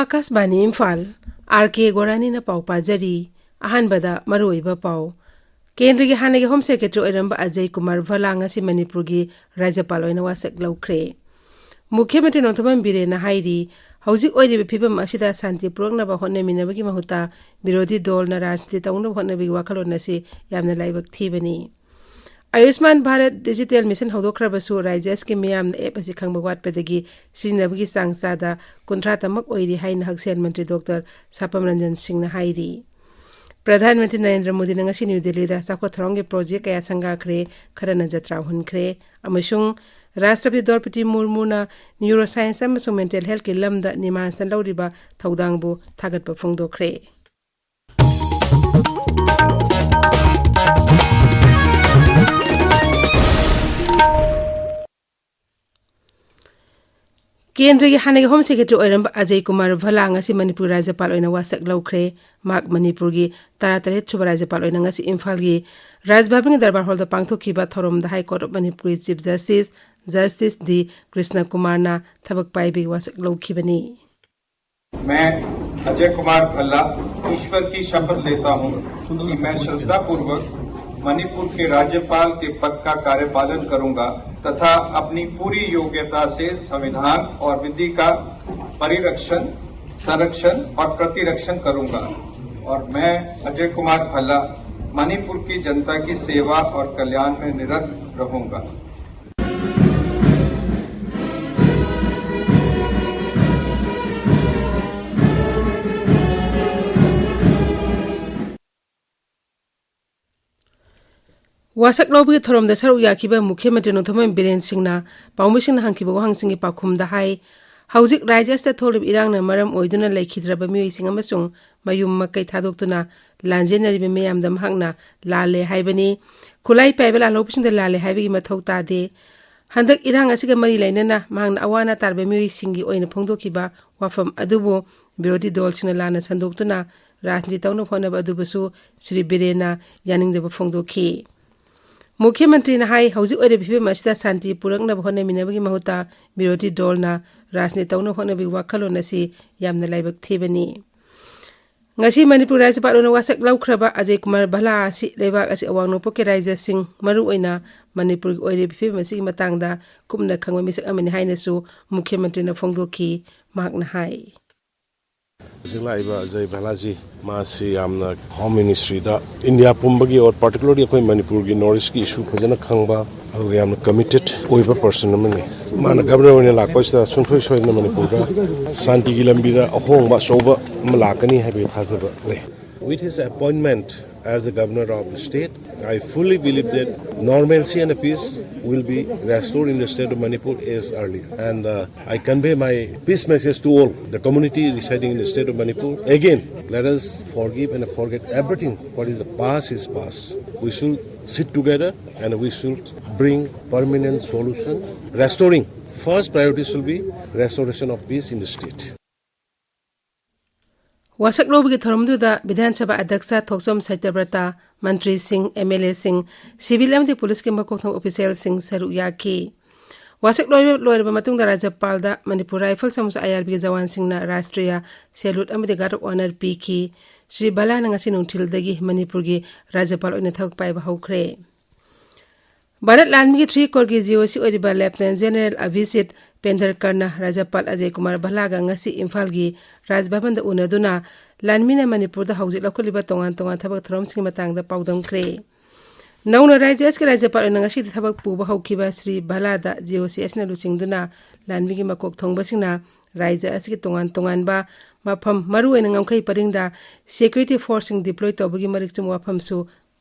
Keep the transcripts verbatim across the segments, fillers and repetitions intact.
ꯑꯥꯀꯥꯁꯕꯥꯅꯤ Imphal, R ꯀꯦ ꯒꯣꯔꯥꯅꯤꯅ ꯄꯥꯎ ꯄꯥꯖꯔꯤ꯫ ꯑꯍꯥꯟꯕꯗ ꯃꯔꯨꯑꯣꯏꯕ ꯄꯥꯎ꯫ ꯀꯦꯟꯗ꯭ꯔꯒꯤ ꯍꯥꯟꯅꯒꯤ ꯍꯣꯝ ꯁꯦꯀ꯭ꯔꯦꯇꯔꯤ ꯑꯣꯏꯔꯝꯕ ꯑꯖꯌ ꯀꯨꯃꯥꯔ ꯚꯜꯂꯥ ꯉꯁꯤ ꯃꯅꯤꯄꯨꯔꯒꯤ ꯔꯥꯖ꯭ꯌꯄꯥꯜ ꯑꯣꯏꯅ ꯋꯥꯁꯛ ꯂꯧꯈ꯭ꯔꯦ꯫ ꯃꯨꯈ꯭ꯌ ꯃꯟꯇ꯭ꯔꯤ ꯅꯣꯡꯊꯣꯝꯕꯝ ꯕꯤꯔꯦꯟꯅ ꯍꯥꯏꯔꯤ, ꯍꯧꯖꯤꯛ ꯑꯣꯏꯔꯤꯕ ꯐꯤꯕꯝ ꯑꯁꯤꯗ ꯁꯥꯟꯇꯤ ꯄꯨꯔꯛꯅꯕ ꯍꯣꯠꯅꯃꯤꯟꯅꯕꯒꯤ ꯃꯍꯨꯠꯇ ꯕꯤꯔꯣꯙꯤ ꯗꯣꯜꯅ ꯔꯥꯖꯅꯤꯇꯤ ꯇꯧꯅꯕ ꯍꯣꯠꯅꯕꯒꯤ ꯋꯥꯈꯜꯂꯣꯟ ꯑꯁꯤ ꯌꯥꯝꯅ ꯂꯥꯏꯕꯛ ꯊꯤꯕꯅꯤ꯫ ꯑꯌꯨꯁꯃꯥꯟ ꯚꯥꯔꯠ ꯗꯤꯖꯤꯇꯦꯜ ꯃꯤꯁꯟ ꯍꯧꯗꯣꯛꯈ꯭ꯔꯕꯁꯨ ꯔꯥꯖ꯭ꯌ ꯑꯁꯤꯒꯤ ꯃꯤꯌꯥꯝꯅ ꯑꯦꯞ ꯑꯁꯤ ꯈꯪꯕ ꯋꯥꯠꯄꯗꯒꯤ ꯁꯤꯖꯤꯟꯅꯕꯒꯤ ꯆꯥꯡ ꯆꯥꯗ ꯀꯨꯟꯊ꯭ꯔꯥ ꯇꯃꯛ ꯑꯣꯏꯔꯤ ꯍꯥꯏꯅ ꯍꯛꯁꯦꯜ ꯃꯟꯇ꯭ꯔꯤ ꯗꯣꯛꯇꯔ ꯁꯥꯄꯝ ꯔꯟꯖꯟ ꯁꯤꯡꯅ ꯍꯥꯏꯔꯤ꯫ ꯄ꯭ꯔꯙꯥꯟ ꯃꯟꯇ꯭ꯔꯤ ꯅꯔꯦꯟꯗ꯭ꯔ ꯃꯣꯗꯤꯅ ꯉꯁꯤ ꯅ꯭ꯌꯨ ꯗꯦꯜꯂꯤꯗ ꯆꯥꯎꯈꯠ ꯊꯧꯔꯥꯡꯒꯤ ꯄ꯭ꯔꯣꯖꯦꯛ ꯀꯌꯥ ꯁꯪꯒꯥꯈ꯭ꯔꯦ, ꯈꯔꯅ ꯖꯇ꯭ꯔꯥ ꯍꯨꯟꯈ꯭ꯔꯦ ꯑꯃꯁꯨꯡ ꯔꯥꯁꯇ꯭ꯔꯄꯇꯤ ꯗ꯭ꯔꯧꯄꯗꯤ ꯃꯨꯔꯃꯨꯅ ꯅ꯭ꯌꯨꯔꯣ ꯁꯥꯏꯟꯁ ꯑꯃꯁꯨꯡ ꯃꯦꯟꯇꯦꯜ ꯍꯦꯜꯊꯀꯤ ꯂꯝꯗ ꯅꯤꯃꯥꯟꯁꯅ ꯂꯧꯔꯤꯕ ꯊꯧꯗꯥꯡꯕꯨ ꯊꯥꯒꯠꯄ ꯐꯣꯡꯗꯣꯛꯈ꯭ꯔꯦ꯫ ꯀꯦꯟꯗ꯭ꯔꯒꯤ ꯍꯥꯟꯅꯒꯤ ꯍꯣꯝ ꯁꯦꯀ꯭ꯔꯦꯇꯔꯤ ꯑꯣꯏꯔꯝꯕ ꯑꯖꯌ ꯀꯨꯃꯥꯔ ꯚꯜꯂꯥ ꯉꯁꯤ ꯃꯅꯤꯄꯨꯔ ꯔꯥꯖ꯭ꯌꯄꯥꯜ ꯑꯣꯏꯅ ꯋꯥꯁꯛ ꯂꯧꯈ꯭ꯔꯦ꯫ ꯃꯍꯥꯛ ꯃꯅꯤꯄꯨꯔꯒꯤ ꯇꯔꯥꯇꯔꯦꯠ ꯁꯨꯕ ꯔꯥꯖ꯭ꯌꯄꯥꯜ ꯑꯣꯏꯅ ꯉꯁꯤ ꯏꯝꯐꯥꯜꯒꯤ ꯔꯥꯖꯚꯕꯟꯒꯤ ꯗꯔꯕꯥꯔ ꯍꯣꯜꯗ ꯄꯥꯡꯊꯣꯛꯈꯤꯕ ꯊꯧꯔꯝꯗ ꯍꯥꯏ ꯀꯣꯔꯠ ꯑꯣꯐ ꯃꯅꯤꯄꯨꯔꯒꯤ ꯆꯤꯐ ꯖꯁꯇꯤꯁ, ꯖꯁꯇꯤꯁ ꯗꯤ ꯀ꯭ꯔꯤꯁꯅ ꯀꯨꯃꯥꯔꯅ ꯊꯕꯛ ꯄꯥꯏꯕꯒꯤ ꯋꯥꯁꯛ ꯂꯧꯈꯤꯕꯅꯤ꯫ मैं अजय कुमार भल्ला ईश्वर की शपथ लेता हूं कि मैं श्रद्धापूर्वक मणिपुर के राज्यपाल के पद का कार्यपालन करूंगा तथा अपनी पूरी योग्यता से संविधान और विधि का परिरक्षण, संरक्षण और प्रतिरक्षण करूंगा और मैं अजय कुमार भल्ला मणिपुर की जनता की सेवा और कल्याण में निरत रहूंगा। ꯋꯥꯁꯛ ꯂꯧꯕꯒꯤ ꯊꯧꯔꯝꯗ ꯁꯔꯨꯛ ꯌꯥꯈꯤꯕ ꯃꯨꯈ꯭ꯌ ꯃꯟꯇ꯭ꯔꯤ ꯅꯣꯡꯊꯣꯝꯕꯝ ꯕꯤꯔꯦꯟ ꯁꯤꯡꯅ ꯄꯥꯎꯃꯤꯁꯤꯡꯅ ꯍꯪꯈꯤꯕ ꯋꯥꯍꯪꯁꯤꯡꯒꯤ ꯄꯥꯎꯈꯨꯝꯗ ꯍꯥꯏ, ꯍꯧꯖꯤꯛ ꯔꯥꯖ꯭ꯌ ꯑꯁꯤꯗ ꯊꯣꯛꯂꯤꯕ ꯏꯔꯥꯡꯅ ꯃꯔꯝ ꯑꯣꯏꯗꯨꯅ ꯂꯩꯈꯤꯗ꯭ꯔꯕ ꯃꯤꯑꯣꯏꯁꯤꯡ ꯑꯃꯁꯨꯡ ꯃꯌꯨꯝ ꯃꯀꯩ ꯊꯥꯗꯣꯛꯇꯨꯅ ꯂꯥꯟꯖꯦꯟꯅꯔꯤꯕ ꯃꯤꯌꯥꯝꯗ ꯃꯍꯥꯛꯅ ꯂꯥꯜꯂꯦ ꯍꯥꯏꯕꯅꯤ꯫ ꯈꯨꯠꯂꯥꯏ ꯄꯥꯏꯕ ꯂꯥꯜꯍꯧꯕꯁꯤꯡꯗ ꯂꯥꯜꯂꯦ ꯍꯥꯏꯕꯒꯤ ꯃꯊꯧ ꯇꯥꯗꯦ꯫ ꯍꯟꯗꯛ ꯏꯔꯥꯡ ꯑꯁꯤꯒ ꯃꯔꯤ ꯂꯩꯅꯅ ꯃꯍꯥꯛꯅ ꯑꯋꯥ ꯑꯅꯥ ꯇꯥꯔꯕ ꯃꯤꯑꯣꯏꯁꯤꯡꯒꯤ ꯑꯣꯏꯅ ꯐꯣꯡꯗꯣꯛꯈꯤꯕ ꯋꯥꯐꯝ ꯑꯗꯨꯕꯨ ꯕꯤꯔꯣꯙꯤ ꯗꯣꯜꯁꯤꯡꯅ ꯂꯥꯟꯅ ꯁꯟꯗꯣꯛꯇꯨꯅ ꯔꯥꯖꯅꯤꯇꯤ ꯇꯧꯅꯕ ꯍꯣꯠꯅꯕ ꯑꯗꯨꯕꯨꯁꯨ ꯁ꯭ꯔꯤ ꯕꯤꯔꯦꯟꯅ ꯌꯥꯅꯤꯡꯗꯕ ꯐꯣꯡꯗꯣꯛꯈꯤ꯫ ꯃꯨꯈ꯭ꯌ ꯃꯟꯇ꯭ꯔꯤꯅ ꯍꯥꯏ, ꯍꯧꯖꯤꯛ ꯑꯣꯏꯔꯤꯕ ꯐꯤꯕꯝ ꯑꯁꯤꯗ ꯁꯥꯟꯇꯤ ꯄꯨꯔꯛꯅꯕ ꯍꯣꯠꯅꯃꯤꯟꯅꯕꯒꯤ ꯃꯍꯨꯠꯇ ꯕꯤꯔꯣꯙꯤ ꯗꯣꯜꯅ ꯔꯥꯖꯅꯤꯇꯤ ꯇꯧꯅꯕ ꯍꯣꯠꯅꯕꯒꯤ ꯋꯥꯈꯜꯂꯣꯟ ꯑꯁꯤ ꯌꯥꯝꯅ ꯂꯥꯏꯕꯛ ꯊꯤꯕꯅꯤ꯫ ꯉꯁꯤ ꯃꯅꯤꯄꯨꯔ ꯔꯥꯖ꯭ꯌꯄꯥꯜ ꯑꯣꯏꯅ ꯋꯥꯁꯛ ꯂꯧꯈ꯭ꯔꯕ ꯑꯖꯌ ꯀꯨꯃꯥꯔ ꯚꯜꯂꯥ ꯑꯁꯤ ꯂꯩꯕꯥꯛ ꯑꯁꯤ ꯑꯋꯥꯡ ꯅꯣꯡꯄꯣꯛꯀꯤ ꯔꯥꯖ꯭ꯌꯁꯤꯡ, ꯃꯔꯨꯑꯣꯏꯅ ꯃꯅꯤꯄꯨꯔꯒꯤ ꯑꯣꯏꯔꯤꯕ ꯐꯤꯕꯝ ꯑꯁꯤꯒꯤ ꯃꯇꯥꯡꯗ ꯀꯨꯞꯅ ꯈꯪꯕ ꯃꯤꯁꯛ ꯑꯃꯅꯤ ꯍꯥꯏꯅꯁꯨ ꯃꯨꯈ꯭ꯌ ꯃꯟꯇ꯭ꯔꯤꯅ ꯐꯣꯡꯗꯣꯛꯈꯤ꯫ ꯃꯍꯥꯛꯅ ꯍꯥꯏ꯫ ꯍꯧꯖꯤꯛ ꯂꯥꯛꯏꯕ ꯑꯖꯌ ꯚꯜꯂꯥꯖꯤ, ꯃꯥꯁꯤ ꯌꯥꯝꯅ ꯍꯣꯝ ꯃꯤꯅꯤꯁꯇ꯭ꯔꯤꯗ ꯏꯟꯗꯤꯌꯥ ꯄꯨꯝꯕꯒꯤ, ꯑꯣꯔ ꯄꯥꯔꯇꯤꯀꯨꯂꯔꯂꯤ ꯑꯩꯈꯣꯏ ꯃꯅꯤꯄꯨꯔꯒꯤ ꯅꯣꯔꯠ ꯏꯁꯀꯤ ꯏꯁꯨ ꯐꯖꯅ ꯈꯪꯕ, ꯑꯗꯨꯒ ꯌꯥꯝꯅ ꯀꯃꯤꯇꯦꯠ ꯑꯣꯏꯕ ꯄꯔꯁꯟ ꯑꯃꯅꯤ꯫ ꯃꯥꯅ ꯒꯚꯔꯅꯔ ꯑꯣꯏꯅ ꯂꯥꯛꯄꯁꯤꯗ ꯁꯨꯡꯁꯣꯏ ꯁꯣꯏꯗꯅ ꯃꯅꯤꯄꯨꯔꯗ ꯁꯥꯟꯇꯤꯒꯤ ꯂꯝꯕꯤꯗ ꯑꯍꯣꯡꯕ ꯑꯆꯧꯕ ꯑꯃ ꯂꯥꯛꯀꯅꯤ ꯍꯥꯏꯕꯒꯤ ꯊꯥꯖꯕ ꯂꯩ꯫ With his appointment as the governor of the state, I fully believe that normalcy and peace will be restored in the state of Manipur as earlier. And uh, I convey my peace message to all the community residing in the state of Manipur. Again, let us forgive and forget everything. What is the past is past. We should sit together and we should bring permanent solution. Restoring, first priority should be restoration of peace in the state. ꯋꯥꯁꯛ ꯂꯧꯕꯒꯤ ꯊꯧꯔꯝꯗꯨꯗ ꯕꯤꯙꯥꯟ ꯁꯚꯥ ꯑꯗ꯭ꯌꯛꯁ ꯊꯣꯛꯆꯣꯝ ꯁꯇ꯭ꯌꯕ꯭ꯔꯇ, ꯃꯟꯇ꯭ꯔꯤꯁꯤꯡ, M L ꯑꯦꯁꯤꯡ, civil ꯑꯃꯗꯤ ꯄꯨꯂꯤꯁꯀꯤ ꯃꯀꯣꯛ ꯊꯣꯡꯕ ꯑꯣꯐꯤꯁꯤꯌꯦꯜꯁꯤꯡ ꯁꯔꯨꯛ ꯌꯥꯈꯤ꯫ ꯋꯥꯁꯛ ꯂꯣꯏꯔ-, ꯂꯣꯏꯔꯕ ꯃꯇꯨꯡꯗ ꯔꯥꯖ꯭ꯌꯄꯥꯜꯗ ꯃꯅꯤꯄꯨꯔ ꯔꯥꯏꯐꯜꯁ ꯑꯃꯁꯨꯡ ꯑꯥꯏ ꯑꯥꯔ ꯕꯤꯒꯤ ꯖꯋꯥꯟꯁꯤꯡꯅ ꯔꯥꯁꯇ꯭ꯔꯤꯌ ꯁꯦꯂꯨꯠ ꯑꯃꯗꯤ ꯒꯥꯔꯗ ꯑꯣꯐ ꯑꯣꯅꯔ ꯄꯤꯈꯤ꯫ ꯁ꯭ꯔꯤ ꯚꯜꯂꯥꯅ ꯉꯁꯤ ꯅꯨꯡꯊꯤꯜꯗꯒꯤ ꯃꯅꯤꯄꯨꯔꯒꯤ ꯔꯥꯖ꯭ꯌꯄꯥꯜ ꯑꯣꯏꯅ ꯊꯕꯛ ꯄꯥꯏꯕ ꯍꯧꯈ꯭ꯔꯦ꯫ ꯚꯥꯔꯠ ꯂꯥꯟꯃꯤꯒꯤ ꯊ꯭ꯔꯤ ꯀꯣꯔꯒꯤ ꯖꯤ ꯑꯣ ꯁꯤ ꯑꯣꯏꯔꯤꯕ ꯂꯦꯐꯇꯤꯅꯦꯟ ꯖꯦꯅꯔꯦꯜ ꯑꯚꯤꯖꯤꯠ ꯄꯦꯟꯗꯔꯀꯔꯅ ꯔꯥꯖ꯭ꯌꯄꯥꯜ ꯑꯖꯌ ꯀꯨꯃꯥꯔ ꯚꯜꯂꯥꯒ ꯉꯁꯤ ꯏꯝꯐꯥꯜꯒꯤ ꯔꯥꯖ ꯚꯕꯟꯗ ꯎꯅꯗꯨꯅ ꯂꯥꯟꯃꯤꯅ ꯃꯅꯤꯄꯨꯔꯗ ꯍꯧꯖꯤꯛ ꯂꯧꯈꯠꯂꯤꯕ ꯇꯣꯉꯥꯟ ꯇꯣꯉꯥꯟ ꯊꯕꯛ ꯊꯧꯔꯝꯁꯤꯡꯒꯤ ꯃꯇꯥꯡꯗ ꯄꯥꯎꯗꯝꯈ꯭ꯔꯦ꯫ ꯅꯧꯅ ꯔꯥꯖ꯭ꯌ ꯑꯁꯤꯒꯤ ꯔꯥꯖ꯭ꯌꯄꯥꯜ ꯑꯣꯏꯅ ꯉꯁꯤꯗꯤ ꯊꯕꯛ ꯄꯨꯕ ꯍꯧꯈꯤꯕ ꯁ꯭ꯔꯤ ꯚꯜꯂꯥꯗ ꯖꯤ ꯑꯣ ꯁꯤ ꯑꯁꯤꯅ ꯂꯨꯆꯤꯡꯗꯨꯅ ꯂꯥꯟꯃꯤꯒꯤ ꯃꯀꯣꯛ ꯊꯣꯡꯕꯁꯤꯡꯅ ꯔꯥꯖ꯭ꯌ ꯑꯁꯤꯒꯤ ꯇꯣꯉꯥꯟ ꯇꯣꯉꯥꯟꯕ ꯃꯐꯝ, ꯃꯔꯨꯑꯣꯏꯅ ꯉꯝꯈꯩ ꯄꯔꯤꯡꯗ ꯁꯦꯀ꯭ꯌꯨꯔꯤꯇꯤ ꯐꯣꯔꯁꯁꯤꯡ ꯗꯤꯄ꯭ꯂꯣꯏ ꯇꯧꯕꯒꯤ ꯃꯔꯤꯛ ꯆꯨꯝꯕ ꯋꯥꯐꯝꯁꯨ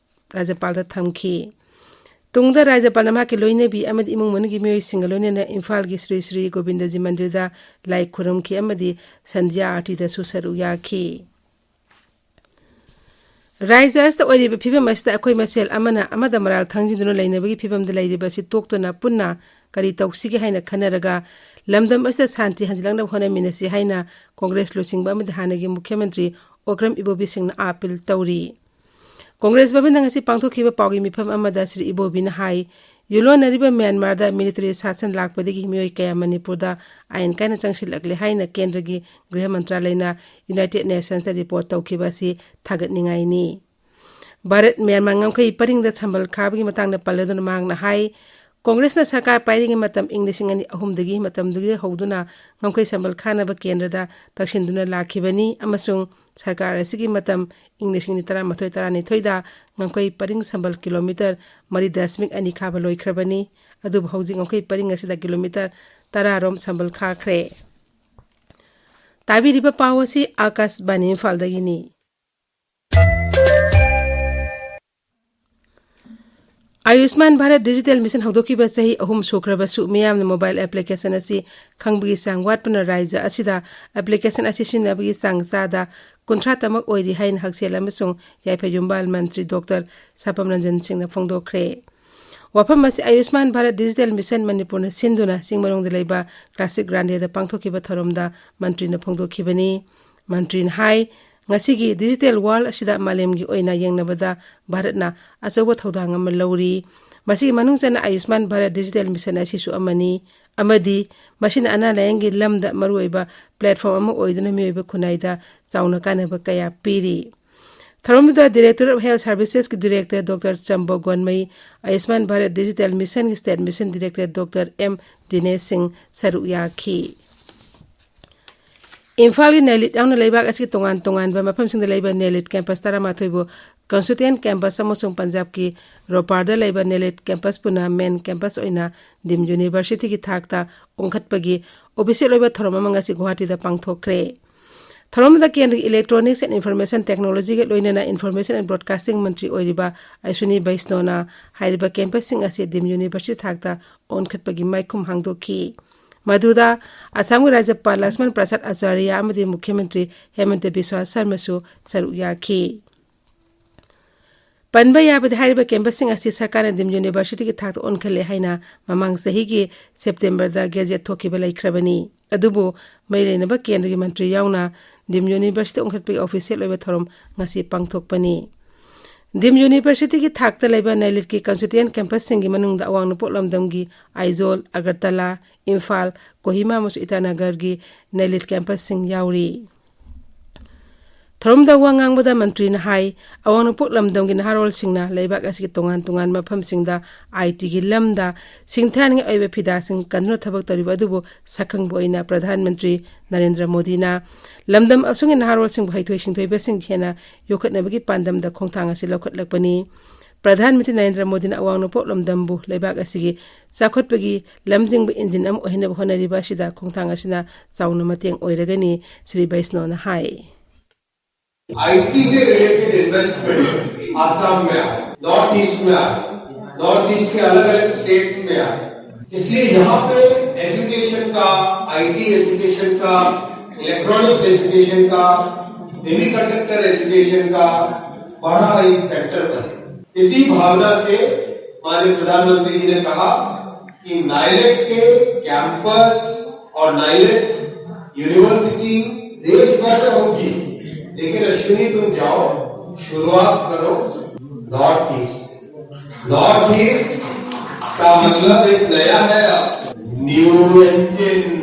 ꯔꯥꯖ꯭ꯌꯄꯥꯜꯗ ꯊꯝꯈꯤ꯫ ꯇꯨꯡꯗ ꯔꯥꯖ꯭ꯌꯄꯥꯜꯅ ꯃꯍꯥꯛꯀꯤ ꯂꯣꯏꯅꯕꯤ ꯑꯃꯗꯤ ꯏꯃꯨꯡ ꯃꯅꯨꯡꯒꯤ ꯃꯤꯑꯣꯏꯁꯤꯡꯒ ꯂꯣꯏꯅꯅ ꯏꯝꯐꯥꯜꯒꯤ ꯁ꯭ꯔꯤ ꯁ꯭ꯔꯤ ꯒꯣꯕꯤꯟꯗꯖꯤ ꯃꯟꯗꯤꯔꯗ ꯂꯥꯏ ꯈꯨꯔꯨꯝꯈꯤ ꯑꯃꯗꯤ ꯁꯟꯙ꯭ꯌꯥ ꯑꯥꯔꯇꯤꯗꯁꯨ ꯁꯔꯨꯛ ꯌꯥꯈꯤ꯫ ꯔꯥꯖ꯭ꯌ ꯑꯁꯤꯗ ꯑꯣꯏꯔꯤꯕ ꯐꯤꯕꯝ ꯑꯁꯤꯗ ꯑꯩꯈꯣꯏ ꯃꯁꯦꯜ ꯑꯃꯅ ꯑꯃꯗ ꯃꯔꯥꯜ ꯊꯥꯡꯖꯤꯟꯗꯨꯅ ꯂꯩꯅꯕꯒꯤ ꯐꯤꯕꯝꯗ ꯂꯩꯔꯤꯕ ꯑꯁꯤ ꯇꯣꯛꯇꯨꯅ ꯄꯨꯟꯅ ꯀꯔꯤ ꯇꯧꯁꯤꯒꯦ ꯍꯥꯏꯅ ꯈꯟꯅꯔꯒ ꯂꯝꯗꯝ ꯑꯁꯤꯗ ꯁꯥꯟꯇꯤ ꯍꯟꯖꯤꯜꯂꯛꯅꯕ ꯍꯣꯠꯅꯃꯤꯟꯅꯁꯤ ꯍꯥꯏꯅ ꯀꯣꯡꯒ꯭ꯔꯦꯁ ꯂꯨꯆꯤꯡꯕ ꯑꯃꯗꯤ ꯍꯥꯟꯅꯒꯤ ꯃꯨꯈ꯭ꯌ ꯃꯟꯇ꯭ꯔꯤ ꯑꯣꯀ꯭ꯔꯝ ꯏꯕꯣꯕꯤ ꯁꯤꯡꯅ ꯑꯥꯄꯤꯜ ꯇꯧꯔꯤ꯫ ꯀꯣꯡꯒ꯭ꯔꯦꯁ ꯚꯕꯟꯗ ꯉꯁꯤ ꯄꯥꯡꯊꯣꯛꯈꯤꯕ ꯄꯥꯎꯒꯤ ꯃꯤꯐꯝ ꯑꯃꯗ ꯁ꯭ꯔꯤ ꯏꯕꯣꯕꯤꯅ ꯍꯥꯏ, ꯌꯨꯂꯣꯟꯅꯔꯤꯕ ꯃ꯭ꯌꯥꯟꯃꯥꯔꯗ ꯃꯤꯂꯤꯇꯔꯤ ꯁꯥꯁꯟ ꯂꯥꯛꯄꯗꯒꯤ ꯃꯤꯑꯣꯏ ꯀꯌꯥ ꯃꯅꯤꯄꯨꯔꯗ ꯑꯥꯏꯟ ꯀꯥꯏꯅ ꯆꯪꯁꯤꯜꯂꯛꯂꯦ ꯍꯥꯏꯅ ꯀꯦꯟꯗ꯭ꯔꯒꯤ ꯒ꯭ꯔꯤꯍ ꯃꯟꯇ꯭ꯔꯥꯂꯌꯅ ꯌꯨꯅꯥꯏꯇꯦꯗ ꯅꯦꯁꯟꯁꯇ ꯔꯤꯄꯣꯔꯠ ꯇꯧꯈꯤꯕ ꯑꯁꯤ ꯊꯥꯒꯠꯅꯤꯡꯉꯥꯏꯅꯤ꯫ ꯚꯥꯔꯠ ꯃ꯭ꯌꯥꯟꯃꯥꯔ ꯉꯝꯈꯩ ꯄꯔꯤꯡꯗ ꯁꯝꯕꯜ ꯈꯥꯕꯒꯤ ꯃꯇꯥꯡꯗ ꯄꯜꯂꯗꯨꯅ ꯃꯍꯥꯛꯅ ꯍꯥꯏ, ꯀꯣꯡꯒ꯭ꯔꯦꯁꯅ ꯁꯔꯀꯥꯔ ꯄꯥꯏꯔꯤꯉꯩ ꯃꯇꯝ ꯏꯪ ꯂꯤꯁꯤꯡ ꯑꯅꯤ ꯑꯍꯨꯝꯗꯒꯤ ꯃꯇꯝꯗꯨꯒꯤ ꯍꯧꯗꯨꯅ ꯉꯝꯈꯩ ꯁꯝꯕꯜ ꯈꯥꯅꯕ ꯀꯦꯟꯗ꯭ꯔꯗ ꯇꯛꯁꯤꯟꯗꯨꯅ ꯂꯥꯛꯈꯤꯕꯅꯤ ꯑꯃꯁꯨꯡ ꯁꯔꯀꯥꯔ ꯑꯁꯤꯒꯤ ꯃꯇꯝ ꯏꯪ ꯂꯤꯁꯤꯡ ꯑꯅꯤ ꯇꯔꯥꯃꯥꯊꯣꯏ ꯇꯔꯥꯅꯤꯊꯣꯏꯗ ꯉꯝꯈꯩ ꯄꯔꯤꯡ ꯁꯝꯕꯜ ꯀꯤꯂꯣꯃꯤꯇꯔ ꯃꯔꯤ ꯗꯁꯃꯤꯛ ꯑꯅꯤ ꯈꯥꯕ ꯂꯣꯏꯈ꯭ꯔꯕꯅꯤ꯫ ꯑꯗꯨꯕꯨ ꯍꯧꯖꯤꯛ ꯉꯝꯈꯩ ꯄꯔꯤꯡ ꯑꯁꯤꯗ ꯀꯤꯂꯣꯃꯤꯇꯔ ꯇꯔꯥ ꯔꯣꯝ ꯁꯝꯕꯜ ꯈꯥꯈ꯭ꯔꯦ꯫ ꯇꯥꯕꯤꯔꯤꯕ ꯄꯥꯎ ꯑꯁꯤ ꯑꯥꯀꯥꯁꯕꯥꯅꯤ ꯏꯝꯐꯥꯜꯗꯒꯤꯅꯤ꯫ ꯑꯌꯨꯁꯃꯥꯟ ꯚꯥꯔꯠ ꯗꯤꯖꯤꯇꯦꯜ ꯃꯤꯁꯟ ꯍꯧꯗꯣꯛꯈꯤꯕ ꯆꯍꯤ ꯑꯍꯨꯝ ꯁꯨꯈ꯭ꯔꯕꯁꯨ, ꯃꯤꯌꯥꯝꯅ ꯃꯣꯕꯥꯏꯜ ꯑꯦꯄ꯭ꯂꯤꯀꯦꯁꯟ ꯑꯁꯤ ꯈꯪꯕꯒꯤ ꯆꯥꯡ ꯋꯥꯠꯄꯅ ꯔꯥꯏꯖ꯭ꯌ ꯑꯁꯤꯗ ꯑꯦꯄ꯭ꯂꯤꯀꯦꯁꯟ ꯑꯁꯤ ꯁꯤꯖꯤꯟꯅꯕꯒꯤ ꯆꯥꯡ ꯆꯥꯗ ꯀꯨꯟꯊ꯭ꯔꯥ ꯇꯃꯛ ꯑꯣꯏꯔꯤ ꯍꯥꯏꯅ ꯍꯛꯁꯦꯜ ꯑꯃꯁꯨꯡ ꯌꯥꯏꯐ ꯌꯨꯝꯕꯥꯜ ꯃꯟꯇ꯭ꯔꯤ ꯗꯣꯛꯇꯔ ꯁꯥꯄꯝ ꯔꯟꯖꯟ ꯁꯤꯡꯅ ꯐꯣꯡꯗꯣꯛꯈ꯭ꯔꯦ꯫ ꯋꯥꯐꯝ ꯑꯁꯤ ꯑꯌꯨꯁꯃꯥꯟ ꯚꯥꯔꯠ ꯗꯤꯖꯤꯇꯦꯜ ꯃꯤꯁꯟ ꯃꯅꯤꯄꯨꯔꯅ ꯁꯤꯟꯗꯨꯅ ꯆꯤꯡꯃꯩꯔꯣꯡꯗ ꯂꯩꯕ ꯀ꯭ꯂꯥꯁꯤꯛ ꯒ꯭ꯔꯥꯟꯗꯦꯗ ꯄꯥꯡꯊꯣꯛꯈꯤꯕ ꯊꯧꯔꯝꯗ ꯃꯟꯇ꯭ꯔꯤꯅ ꯐꯣꯡꯗꯣꯛꯈꯤꯕꯅꯤ꯫ ꯃꯟꯇ꯭ꯔꯤꯅ ꯍꯥꯏ, ꯉꯁꯤꯒꯤ ꯗꯤꯖꯤꯇꯦꯜ ꯋꯥꯔꯜꯗ ꯑꯁꯤꯗ ꯃꯥꯂꯦꯝꯒꯤ ꯑꯣꯏꯅ ꯌꯦꯡꯅꯕꯗ ꯚꯥꯔꯠꯅ ꯑꯆꯧꯕ ꯊꯧꯗꯥꯡ ꯑꯃ ꯂꯧꯔꯤ꯫ ꯃꯁꯤꯒꯤ ꯃꯅꯨꯡ ꯆꯟꯅ ꯑꯌꯨꯁꯃꯥꯟ ꯚꯥꯔꯠ ꯗꯤꯖꯤꯇꯦꯜ ꯃꯤꯁꯟ ꯑꯁꯤꯁꯨ ꯑꯃꯅꯤ, ꯑꯃꯗꯤ ꯃꯁꯤꯅ ꯑꯅꯥ ꯂꯥꯌꯦꯡꯒꯤ ꯂꯝꯗ ꯃꯔꯨꯑꯣꯏꯕ ꯄ꯭ꯂꯦꯠꯐꯣꯔꯝ ꯑꯃ ꯑꯣꯏꯗꯨꯅ ꯃꯤꯑꯣꯏꯕ ꯈꯨꯟꯅꯥꯏꯗ ꯆꯥꯎꯅ ꯀꯥꯟꯅꯕ ꯀꯌꯥ ꯄꯤꯔꯤ꯫ ꯊꯧꯔꯝꯗꯨꯗ Directorate of Health Servicesꯀꯤ Director Doctor Chambo Gonmei, Ayushman Bharat digital ꯃꯤꯁꯟꯒꯤ State Mission Director Doctor M Dinesh Singh ꯁꯔꯨꯛ ꯌꯥꯈꯤ꯫ ꯏꯝꯐꯥꯜꯒꯤ ꯅꯦꯂꯤꯠ ꯌꯥꯎꯅ ꯂꯩꯕꯥꯛ ꯑꯁꯤꯒꯤ ꯇꯣꯉꯥꯟ ꯇꯣꯉꯥꯟꯕ ꯃꯐꯝꯁꯤꯡꯗ ꯂꯩꯕ ꯅꯦꯂꯤꯠ ꯀꯦꯝꯄꯁ ꯇꯔꯥꯃꯥꯊꯣꯏꯕꯨ Constituent Campus ꯑꯃꯁꯨꯡ ꯄꯟꯖꯥꯕꯀꯤ ꯔꯣꯄꯥꯔꯗ ꯂꯩꯕ ꯅꯦꯂꯤꯠ ꯀꯦꯝꯄꯁꯄꯨꯅ main campus ꯑꯣꯏꯅ ꯗꯤꯝ ꯌꯨꯅꯤꯚꯔꯁꯤꯇꯤꯒꯤ ꯊꯥꯛꯇ ꯑꯣꯟꯈꯠꯄꯒꯤ official ꯑꯣꯏꯕ ꯊꯧꯔꯝ ꯑꯃ ꯉꯁꯤ ꯒꯨꯋꯥꯍꯥꯇꯤꯗ ꯄꯥꯡꯊꯣꯛꯈ꯭ꯔꯦ꯫ ꯊꯧꯔꯝꯗꯨꯗ ꯀꯦꯟꯗ꯭ꯔꯒꯤ Electronics and Information Technologyꯒ ꯂꯣꯏꯅꯅ Information and Broadcasting ꯃꯟꯇ꯭ꯔꯤ ꯑꯣꯏꯔꯤꯕ ꯑꯁ꯭ꯋꯤꯅꯤ ꯕꯩꯁꯅꯣꯅ ꯍꯥꯏꯔꯤꯕ ꯀꯦꯝꯄꯁꯁꯤꯡ ꯑꯁꯤ ꯗꯤꯝ ꯌꯨꯅꯤꯚꯔꯁꯤꯇꯤ ꯊꯥꯛꯇ ꯑꯣꯟꯈꯠꯄꯒꯤ ꯃꯥꯏꯈꯨꯝ ꯍꯥꯡꯗꯣꯛꯈꯤ꯫ ꯃꯗꯨꯗ ꯑꯁꯥꯝꯒꯤ ꯔꯥꯖ꯭ꯌꯄꯥꯜ ꯂꯛꯁꯃꯟ ꯄ꯭ꯔꯁꯥꯗ ꯑꯆꯥꯔꯌ ꯑꯃꯗꯤ ꯃꯨꯈ꯭ꯌ ꯃꯟꯇ꯭ꯔꯤ ꯍꯦꯃꯟꯇ ꯕꯤꯁ꯭ꯋꯥ ꯁꯔꯃꯁꯨ ꯁꯔꯨꯛ ꯌꯥꯈꯤ꯫ ꯄꯟꯕ ꯌꯥꯕꯗꯤ, ꯍꯥꯏꯔꯤꯕ ꯀꯦꯝꯄꯁꯁꯤꯡ ꯑꯁꯤ ꯁꯔꯀꯥꯔꯅ ꯗꯤꯝ ꯌꯨꯅꯤꯚꯔꯁꯤꯇꯤꯒꯤ ꯊꯥꯛꯇ ꯑꯣꯟꯈꯠꯂꯦ ꯍꯥꯏꯅ ꯃꯃꯥꯡ ꯆꯍꯤꯒꯤ ꯁꯦꯞꯇꯦꯝꯕꯔꯗ ꯒꯦꯖꯦꯠ ꯊꯣꯛꯈꯤꯕ ꯂꯩꯈ꯭ꯔꯕꯅꯤ꯫ ꯑꯗꯨꯕꯨ ꯃꯔꯤ ꯂꯩꯅꯕ ꯀꯦꯟꯗ꯭ꯔꯒꯤ ꯃꯟꯇ꯭ꯔꯤ ꯌꯥꯎꯅ ꯗꯤꯝ ꯌꯨꯅꯤꯚꯔꯁꯤꯇꯤ ꯑꯣꯟꯈꯠꯄꯒꯤ official ꯑꯣꯏꯕ ꯊꯧꯔꯝ ꯉꯁꯤ ꯄꯥꯡꯊꯣꯛꯄꯅꯤ꯫ ꯗꯤꯝ ꯌꯨꯅꯤꯚꯔꯁꯤꯇꯤꯒꯤ ꯊꯥꯛꯇ ꯂꯩꯕ ꯅꯩꯂꯤꯠꯀꯤ constituent campusꯁꯤꯡꯒꯤ ꯃꯅꯨꯡꯗ ꯑꯋꯥꯡ ꯅꯣꯡꯄꯣꯛ ꯂꯝꯗꯝꯒꯤ ꯑꯥꯏꯖꯣꯜ, ꯑꯒꯔꯇꯂꯥ, ꯏꯝꯐꯥꯜ, ꯀꯣꯍꯤꯃꯥ ꯑꯃꯁꯨꯡ ꯏꯇꯥꯅꯒꯔꯒꯤ ꯅꯩꯂꯤꯠ campusꯁꯤꯡ ꯌꯥꯎꯔꯤ꯫ ꯊꯧꯔꯝꯗ ꯋꯥ ꯉꯥꯡꯕꯗ ꯃꯟꯇ꯭ꯔꯤꯅ ꯍꯥꯏ, ꯑꯋꯥꯡ ꯅꯣꯡꯄꯣꯛ ꯂꯝꯗꯝꯒꯤ ꯅꯍꯥꯔꯣꯜꯁꯤꯡꯅ ꯂꯩꯕꯥꯛ ꯑꯁꯤꯒꯤ ꯇꯣꯉꯥꯟ ꯇꯣꯉꯥꯟꯕ ꯃꯐꯝꯁꯤꯡꯗ ITꯒꯤ ꯂꯝꯗ ꯁꯤꯡꯊꯥꯅꯤꯡꯉꯥꯏ ꯑꯣꯏꯕ ꯐꯤꯗꯥꯁꯤꯡ ꯀꯟꯗꯨꯅ ꯊꯕꯛ ꯇꯧꯔꯤꯕ ꯑꯗꯨꯕꯨ ꯁꯛꯈꯪꯕ ꯑꯣꯏꯅ ꯄ꯭ꯔꯙꯥꯟ ꯃꯟꯇ꯭ꯔꯤ ꯅꯔꯦꯟꯗ꯭ꯔ ꯃꯣꯗꯤꯅ ꯂꯝꯗꯝ ꯑꯁꯤꯒꯤ ꯅꯍꯥꯔꯣꯜꯁꯤꯡꯕꯨ ꯍꯩꯊꯣꯏ ꯁꯤꯡꯊꯣꯏꯕꯁꯤꯡ ꯍꯦꯟꯅ ꯌꯣꯛꯈꯠꯅꯕꯒꯤ ꯄꯥꯟꯗꯝꯗ ꯈꯣꯡꯊꯥꯡ ꯑꯁꯤ ꯂꯧꯈꯠꯂꯛꯄꯅꯤ꯫ ꯄ꯭ꯔꯙꯥꯟ ꯃꯟꯇ꯭ꯔꯤ ꯅꯔꯦꯟꯗ꯭ꯔ ꯃꯣꯗꯤꯅ ꯑꯋꯥꯡ ꯅꯣꯡꯄꯣꯛ ꯂꯝꯗꯝꯕꯨ ꯂꯩꯕꯥꯛ ꯑꯁꯤꯒꯤ ꯆꯥꯎꯈꯠꯄꯒꯤ ꯂꯝꯖꯤꯡꯕ engine ꯑꯃ ꯑꯣꯏꯍꯟꯅꯕ ꯍꯣꯠꯅꯔꯤꯕ ꯑꯁꯤꯗ ꯈꯣꯡꯊꯥꯡ ꯑꯁꯤꯅ ꯆꯥꯎꯅ ꯃꯇꯦꯡ ꯑꯣꯏꯔꯒꯅꯤ, ꯁ꯭ꯔꯤ ꯕꯩꯁꯅꯣꯅ ꯍꯥꯏ꯫ आईटी से रिलेटेड इन्वेस्टमेंट आसाम में आए, नॉर्थ ईस्ट में आए, नॉर्थ ईस्ट के अलग अलग स्टेट्स में आए। इसलिए यहाँ पे एजुकेशन का, आईटी एजुकेशन का, इलेक्ट्रॉनिक्स एजुकेशन का, सेमीकंडक्टर एजुकेशन का बड़ा एक सेंटर बने। इसी भावना से माननीय प्रधानमंत्री जी ने कहा कि नाइलेट के कैंपस और नाइलेट यूनिवर्सिटी देश भर में होगी, लेकिन अश्विनी तुम जाओ, शुरुआत करो नॉर्थ ईस्ट। नॉर्थ ईस्ट का मतलब एक नया है, अब न्यू इंजन।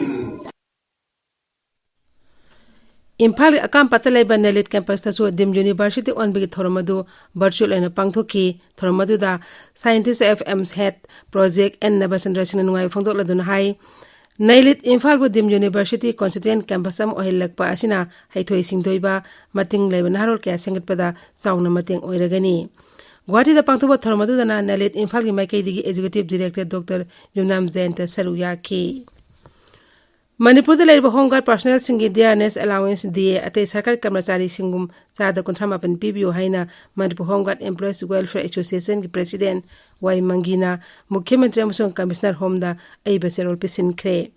ꯏꯝꯐꯥꯜꯒꯤ ꯑꯀꯥꯝꯄꯥꯠꯇ ꯂꯩꯕ ꯅꯦꯂꯤꯠ campusꯇꯁꯨ ꯗꯤꯝ ꯌꯨꯅꯤꯚꯔꯁꯤꯇꯤ ꯑꯣꯟꯕꯒꯤ ꯊꯧꯔꯝ ꯑꯗꯨ virtual ꯑꯣꯏꯅ ꯄꯥꯡꯊꯣꯛꯈꯤ꯫ ꯊꯧꯔꯝ ꯑꯗꯨꯗ scientist of AIIMS head Professor N ꯅꯕꯆꯟꯗ꯭ꯔ ꯁꯤꯡꯅ ꯅꯨꯡꯉꯥꯏꯕ ꯐꯣꯡꯗꯣꯛꯂꯗꯨꯅ ꯍꯥꯏ, ꯅꯩꯂꯤꯠ ꯏꯝꯐꯥꯜꯕꯨ ꯗꯤꯝ ꯌꯨꯅꯤꯚꯔꯁꯤꯇꯤ constituent campus ꯑꯃ ꯑꯣꯏꯍꯜꯂꯛꯄ ꯑꯁꯤꯅ ꯍꯩꯊꯣꯏ ꯁꯤꯡꯊꯣꯏꯕ, ꯃꯇꯤꯡ ꯂꯩꯕ ꯅꯍꯥꯔꯣꯜ ꯀꯌꯥ ꯁꯦꯝꯒꯠꯄꯗ ꯆꯥꯎꯅ ꯃꯇꯦꯡ ꯑꯣꯏꯔꯒꯅꯤ꯫ ꯒꯨꯋꯥꯍꯥꯇꯤꯗ ꯄꯥꯡꯊꯣꯛꯄ ꯊꯧꯔꯝ ꯑꯗꯨꯗꯅ ꯅꯩꯂꯤꯠ ꯏꯝꯐꯥꯜꯒꯤ ꯃꯥꯏꯀꯩꯗꯒꯤ executive director Doctor ꯌꯨꯝꯅꯥꯝ ꯖꯌꯟꯇ ꯁꯔꯨꯛ ꯌꯥꯈꯤ꯫ ꯃꯅꯤꯄꯨꯔꯗ ꯂꯩꯔꯤꯕ ꯍꯣꯝ ꯒꯥꯔꯗ ꯄꯥꯔꯁꯣꯅꯦꯜꯁꯤꯡꯒꯤ ꯗꯤꯌꯥꯔꯅꯦꯁ ꯑꯦꯂꯥꯋꯦꯟꯁ, ꯗꯤꯑꯦ, ꯑꯇꯩ ꯁꯔꯀꯥꯔ ꯀꯔꯃꯆꯥꯔꯤꯁꯤꯡꯒꯨꯝ ꯆꯥꯗ ꯀꯨꯟꯊ꯭ꯔꯥ ꯃꯥꯄꯟ ꯄꯤꯕꯤꯌꯨ ꯍꯥꯏꯅ Manipur home guard employees welfare ꯑꯦꯁꯣꯁꯤꯌꯦꯁꯟꯒꯤ ꯄ꯭ꯔꯦꯁꯤꯗꯦꯟ ꯋꯥꯏ ꯃꯪꯒꯤꯅ ꯃꯨꯈ꯭ꯌ ꯃꯟꯇ꯭ꯔꯤ ꯑꯃꯁꯨꯡ ꯀꯃꯤꯁꯅꯔ ꯍꯣꯝꯗ ꯑꯏꯕ ꯆꯦꯔꯣꯜ ꯄꯤꯁꯤꯟꯈ꯭ꯔꯦ꯫